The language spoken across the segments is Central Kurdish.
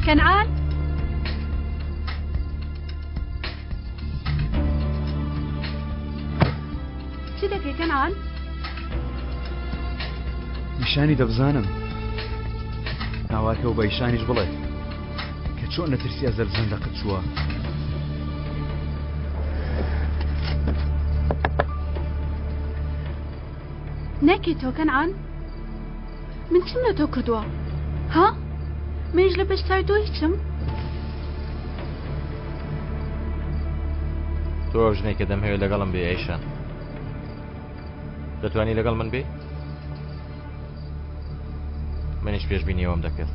کەنعان؟ چی دەکەی کەنعان؟ نیشانی دەبزانم هاوارکە و بە ئیشانیش بڵێ کە چۆن لە ترسی ئەزەل زەندەقت چووە. نەکەی تۆ کەنعان؟ من چم لە تۆ کردووە؟ ها؟ منیش لە پێش چاوی تۆ هیچم؟ تۆ ئەو ژنەی کە دەمهەوێت لەگەڵم بێ ئەیشان دەتوانی لەگەڵ من بێ؟ منیش پێشبینی ئەوەم دەکرد.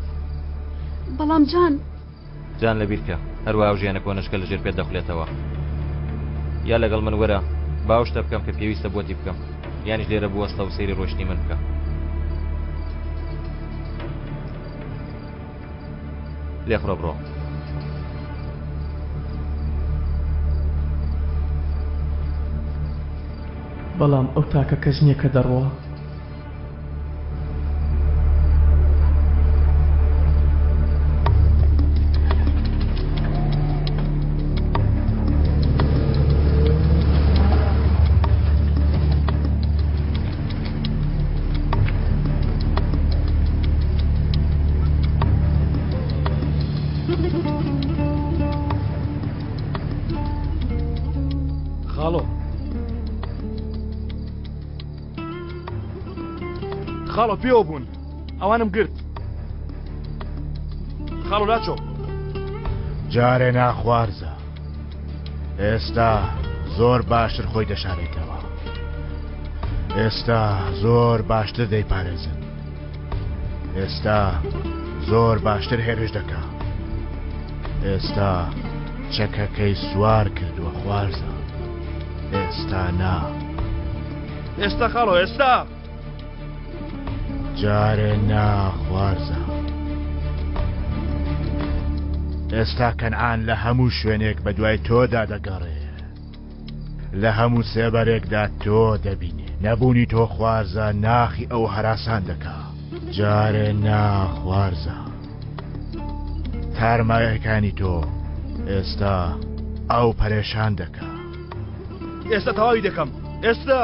بەڵام جان. جان لەبیرکە، هەروا ئەو ژیانە کۆنەش کە لەژێر پێت دەخولێتەوە. یا لەگەڵ من وەرە با ئەو شتە بکەم کە پێویستە بۆتی بکەم، یانیش لێرە بوەستە و سەیری ڕۆیشتنی من بکە. لێخوڕە بڕۆ. بەڵام ئەو تاکە کەس نییە کە دەڕوا. خاڵۆ خاڵۆ پێوە بوون ئەوانم گرت خاڵۆ لاچۆ جارێ ناخوارزە ئێستا زۆر باشتر خۆی دەشارێتەوە ئێستا زۆر باشتر دەیپارێزن ئێستا زۆر باشتر هێرش دەکا ئێستا چەکەکەی سوار کردووە خوارزە ئێستا نا ئێستا خاڵۆ ئێستا جارێ نا خوارزە ئێستا کەنعان لە هەموو شوێنێک بە دوای تۆدا دەگەڕێ لە هەموو سێبەرێکدا تۆ دەبینێ نەبوونی تۆ خوارزە ناخی ئەو هەراسان دەکا جارێ نا خوارزە تارمایەکانی تۆ ئێستا ئەو پەرێشان دەکا ئێستا تەواوی دەکەم ئێستا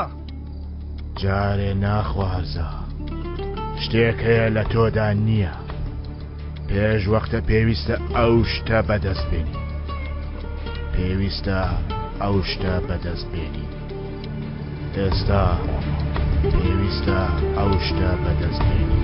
جارێ ناخوارزە شتێک هەیە لە تۆدا نییە پێش وەختە پێویستە ئەو شتە بەدەست بێنی پێویستە ئەو شتە بەدەست بێنی ئێستا پێویستە ئەو شتە بەدەست بێنی.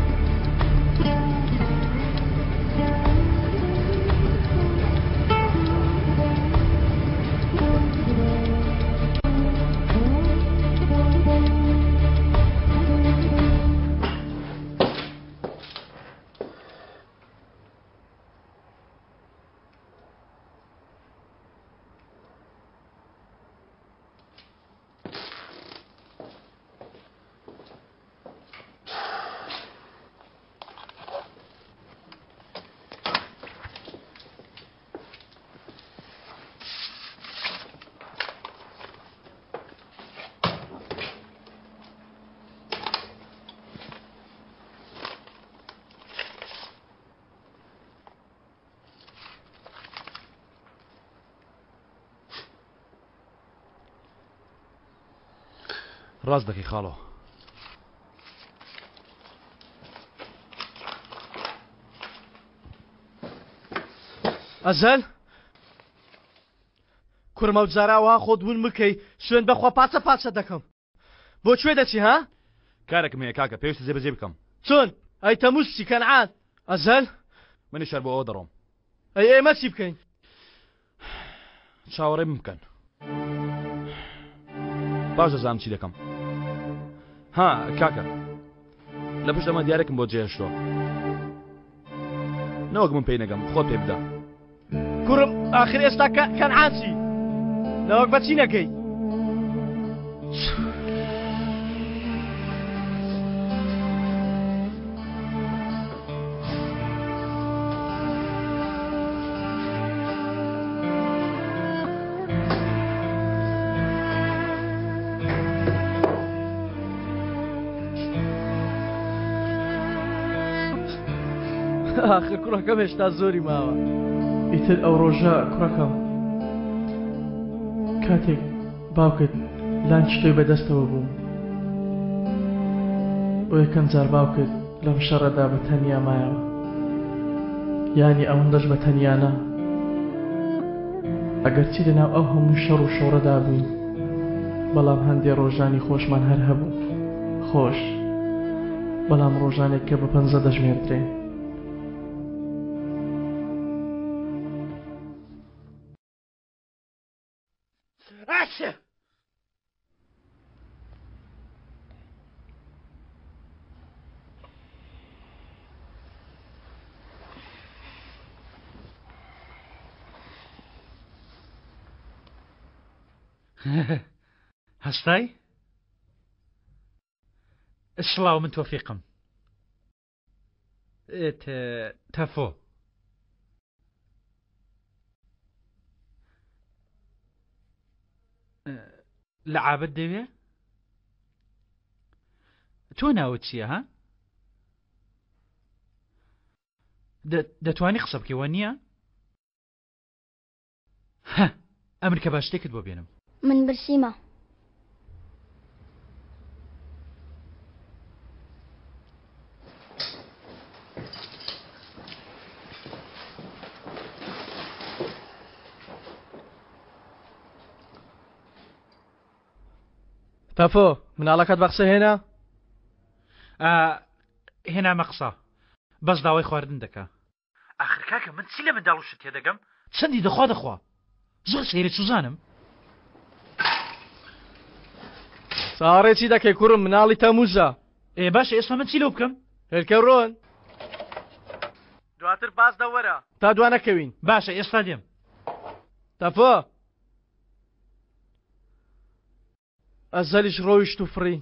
ڕاست دەکەی خاڵۆ. ئەزەل کوڕم ئەو جارە ئەوها خۆت ون بکەی سوێند بەخوا پاچە پاچە دەکەم. بۆ کوێ دەچی ها؟ کارێکم هەیە کاکە پێویستە جێبەجێی بکەم. چۆن؟ ئەی تەموز چی کەنعان؟ ئەزەل؟ منیش هەر بۆ ئەوە دەڕۆم. ئەی ئێمە چی بکەین؟ چاوەڕێم بکەن. باش دەزانم چی دەکەم. ها کاکە لە پشت ئەمە دیارێکم بۆ جێهێشتووە. نەوەک من پێی نەگەم خۆت پێی بدە. کوڕم ئاخر ئێستا کەنعان چی؟ نەوەک بە چی نەگەی؟ ئاخر کوڕەکەم هێشتا زۆری ماوە. ئیتر ئەو ڕۆژە کوڕەکەم کاتێک باوکت لانکی تۆی بەدەستەوە بوو بۆ یەکەم جار باوکت لەم شەڕەدا بە تەنیا مایەوە یانی ئەوەندەش بە تەنیا نا ئەگەرچی لەناو ئەو هەموو شەڕ و شۆڕەدا بووین بەڵام هەندێ ڕۆژانی خۆشمان هەر هەبوو خۆش بەڵام ڕۆژانێک کە بە پەنجە دەژمێردرێن. هەستای؟ سڵاو من تۆفیقم تەفۆ لە عابد دەوێ تۆ ناوت چییە ها دەتوانی قسە بکەوە نییە هە ئەمر کە با شتێکت بۆ بێنم. من برسیمە. تەفۆ مناڵەکەت بە قسە هێنا؟ هێنامە قسە بەس داوای خواردن دەکا. ئاخر کاکە من چی لە منداڵ و شت تێدەگەم؟ چەندی دەخوا دەخوا زۆر سەیرە چوزانم. چاوەڕێ چی دەکەی کوڕم مناڵی تەموزە. ئێ باشە ئێستا من چی لەو بکەم؟ هێلکە ڕۆن دواتر باز دە وەرە تا دوا نەکەوین. باشە ئێستا دێم. تەفۆ. ئەزەلیش ڕۆیشت و فڕی.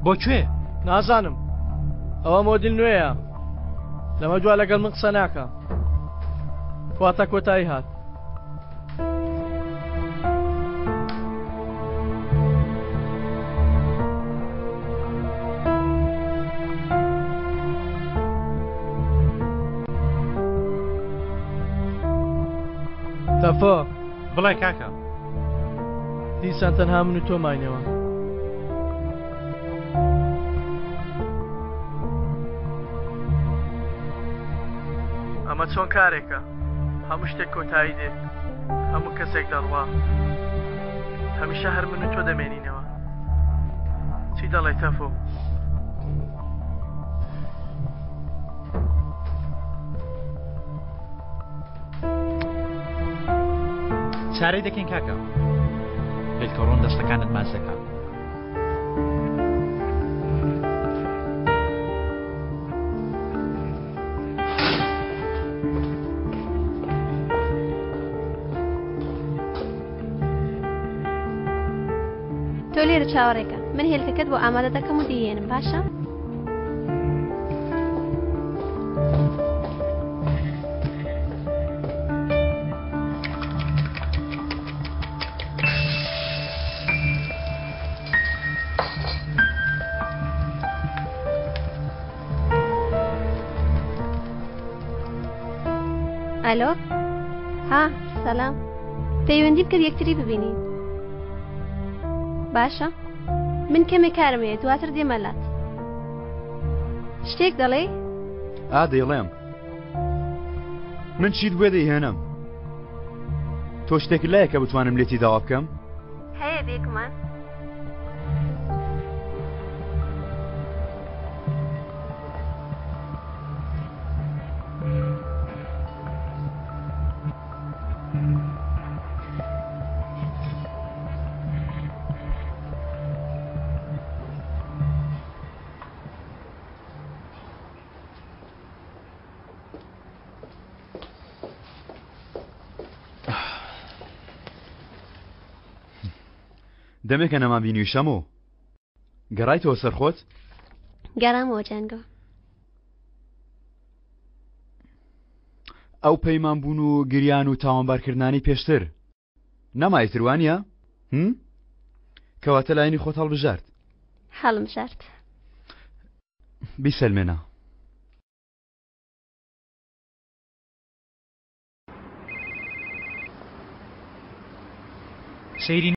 بۆ کوێ؟ نازانم. ئەوە مۆدیل نوێیە. لەمە دوا لەگەڵ من قسە ناکا. واتە کۆتایی هات. تەفۆ. بڵێ کاکە. دیسان تەنها من و تۆ ماینەوە. ئەمە چۆن کارێکە؟ هەموو شتێک کۆتایی دێت، هەموو کەسێک دەڕوا، هەمیشە هەر من و تۆ دەمێنینەوە. چی دەڵێی تەفۆ؟ چارەی دەکەین کاکە هێلکەڕۆن دەستەکانت ماچ دەکات. تۆ لێرە چاوەڕێکە من هێلکەکەت بۆ ئامادە دەکەم و دیێنم باشە؟ ئەلۆ ها سەلام پەیوەندی بکە یەکتری ببینین باشە من کەمێک کارم هەیە دواتر دێمە لات شتێک دەڵێ ئا دەیڵێم من چیت بێ دەیهێنم تۆ شتێک لایە کە بتوانم لێتی داوا بکەم هەیە بێگومان دەمێکە نەمان بینی شەمۆ گەڕایتەوە سەر خۆت؟ گەڕامەوە جانگۆ. ئەو پەیمان بوون و گریان و تاوانبارکردنانی پێشتر نەما ئیتر وانە؟ هم؟ کەواتە لایەنی خۆت هەڵبژارد. هەڵمبژارد. بیسەلمێنە. سەیری.